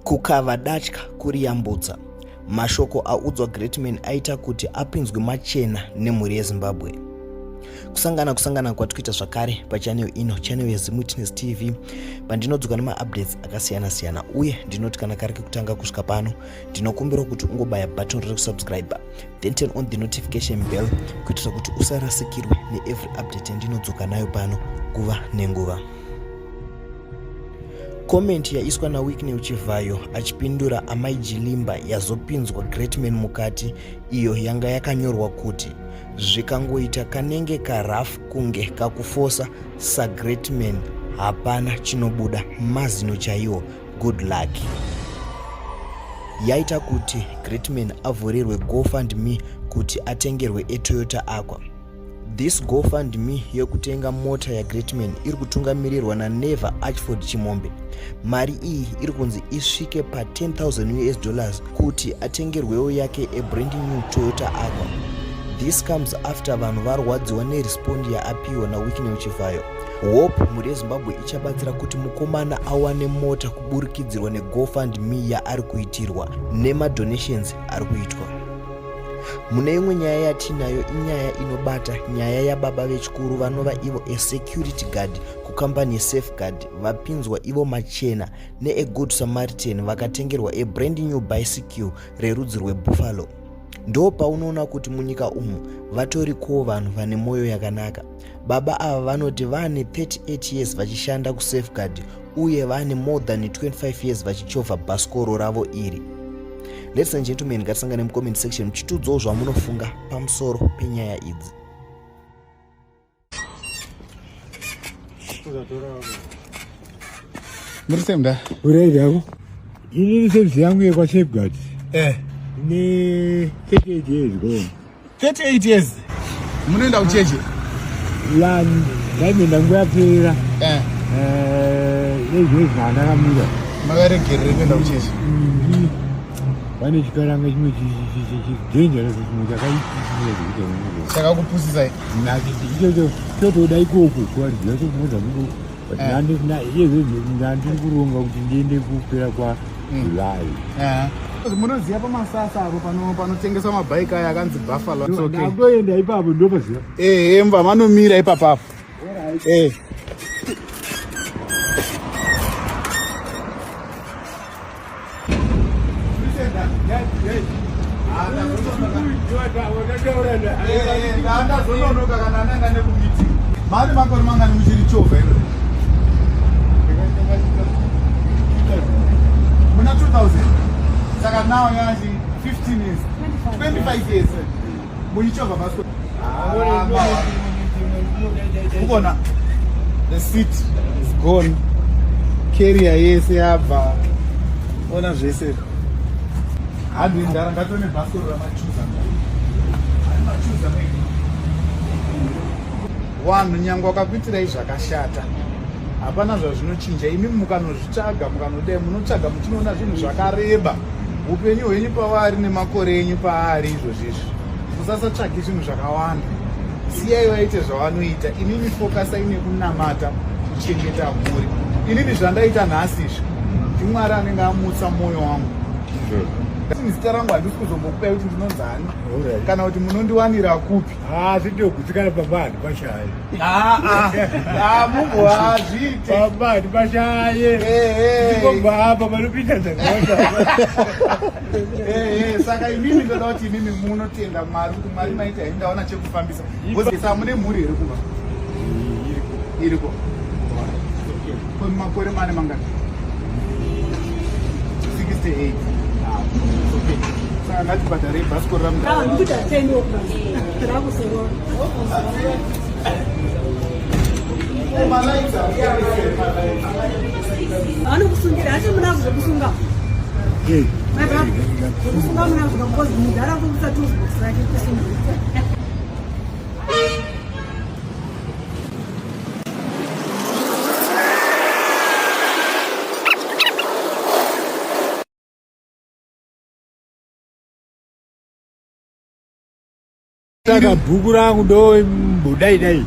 Kukava datya kuriyambutsa. Mashoko audzwa Greatman aita kuti apinzwe machena nemhuri yeZimbabwe. Kusangana kusangana kwatikuita zvakare pachanel ino, channel yeZimwitness TV, pandinodzoka nemaupdates akasiyana siyana, uye ndinoti kana kari kekutanga kusvika pano, ndinokumbira kuti ungobaya button rekusubscribe, then turn on the notification bell kuitira kuti usarasikirwe neevery update yandinodzoka nayo pano nguva nenguva. Comment yaiswa naWicknell Chivhayo achipindura Amai Jilimba yazopinzwa Greatman mukati iyo yanga yakanyorwa kuti zvikangoita kanenge karough kunge kakufosa saGreatman hapana chinobuda mazino chaiwo good luck. Yaita kuti Greatman avhurirwe GoFundMe kuti atengerwe eToyota Aqua. This GoFundMe yekutenga mota yaGreatman iri kutungamirirwa naNever Archford Chimombe. Mari iyi iri kunzi isvike pa 10,000 US dollars kuti atengerwewo yake a brand new Toyota Aqua. This comes after vanhu varwadziwa nerespond yaapiwa naWicknell Chivhayo. Hope mhuri yeZimbabwe ichabatsira kuti mukomana awane mota kuburikidzirwa neGoFundMe yaari kuitirwa nemadonations ari kuitwa. Mune imwe nyaya yatinayo inyaya inobata nyaya yababa vechikuru vanova ivo a security guard kukambani yeSafeguard vapinzwa ivo machena neagood Samaritan vakatengerwa a brand new bicycle rerudzi rweBuffalo. Ndo paunoona kuti munyika umu vatorikowo vanhu vane mwoyo yakanaka. Baba ava vanoti vane 38 years vachishanda kuSafeguard uye vane more than 25 years vachichovha bhasikoro ravo iri. Ladies and gentlemen, ngatisangane mucomment section muchitiudzawo zvamunofunga pamusoro penyaya idzi. Muri sei mda? Uri yako? Ini service yangu yekwa Safeguard. Eh. Ne 38 years gone. 38 years munoenda kuchechi ya ndaimenda nguva yapera eh. Eh, nezvezi zvandakamira makaregerere kuenda kuchechi mm-hmm. vane chikaranga chimwe chidangerous chimwe chakaiiaa chakakupusisai ichocho chotoda ikoko kuvaridzi vacho kumodza ndandiri kuronga kuti ndiende kupera kwa mm. July. Eh. Munoziva pamasasa apo panotengeswa mabhaiki aya akanzi Buffalo. Ndakutoenda ipapo ndopaziva. Eh, eh, mva vanomira ipapo apo. Eh. Ndazononoka kana nanga nekumiti. Mari makore mangani muchiri chovha iro? Muna 2000. Saka now yachi 15 years. 25 years. Muchichovha basi. Ukona the seat is gone. Carrier yese yabva. Ona zvese. Handi ndara ngatone bhasikoro ramachuza. Machuza maybe. Wanhu nyangwe wakakuitirai zvakashata. Hapana zvazvinochinja imi mukanozvitsvaga mukanodai munotsvaga muchinoona zvinhu zvakareba. Upenyu hwenyu pavari nemakore enyu paari izvozvizvi. Musasatsvage zvinhu zvakawanda. Siyai vaite zvavanoita. Imimi fokasai nekunamata kuchengeta mhuri. Inini zvandaita nhasi izvi ndiMwari anenge amutsa mwoyo wangu. Zita rangu handisi kuzombokupai kuti ndinonzani kana kuti munondiwanira kupi. Ah, zvitogutsikana baba handipashaye. Ah, ah, ah, Mungu hazviite. Baba handipashaye. Ndikobva apa panopinda dzakawanda. Saka imimi ndoda kuti imimi munotenda Mwari kuti Mwari maita henyu ndaona chekufambisa. Because mune mhuri here kumba? Iriko. Ko makore mane mangani? 68. Ah, okay. Saka ngatibhadharei bhasikoro ramu. Ah, ndikuita 10 o'clock. Vanokusungira asi munazvo zvekusunga. Zvekusunga munazvo because mudhara kukusa toolbox rake kusungira. Saka bhuku rangu ndombodai dai.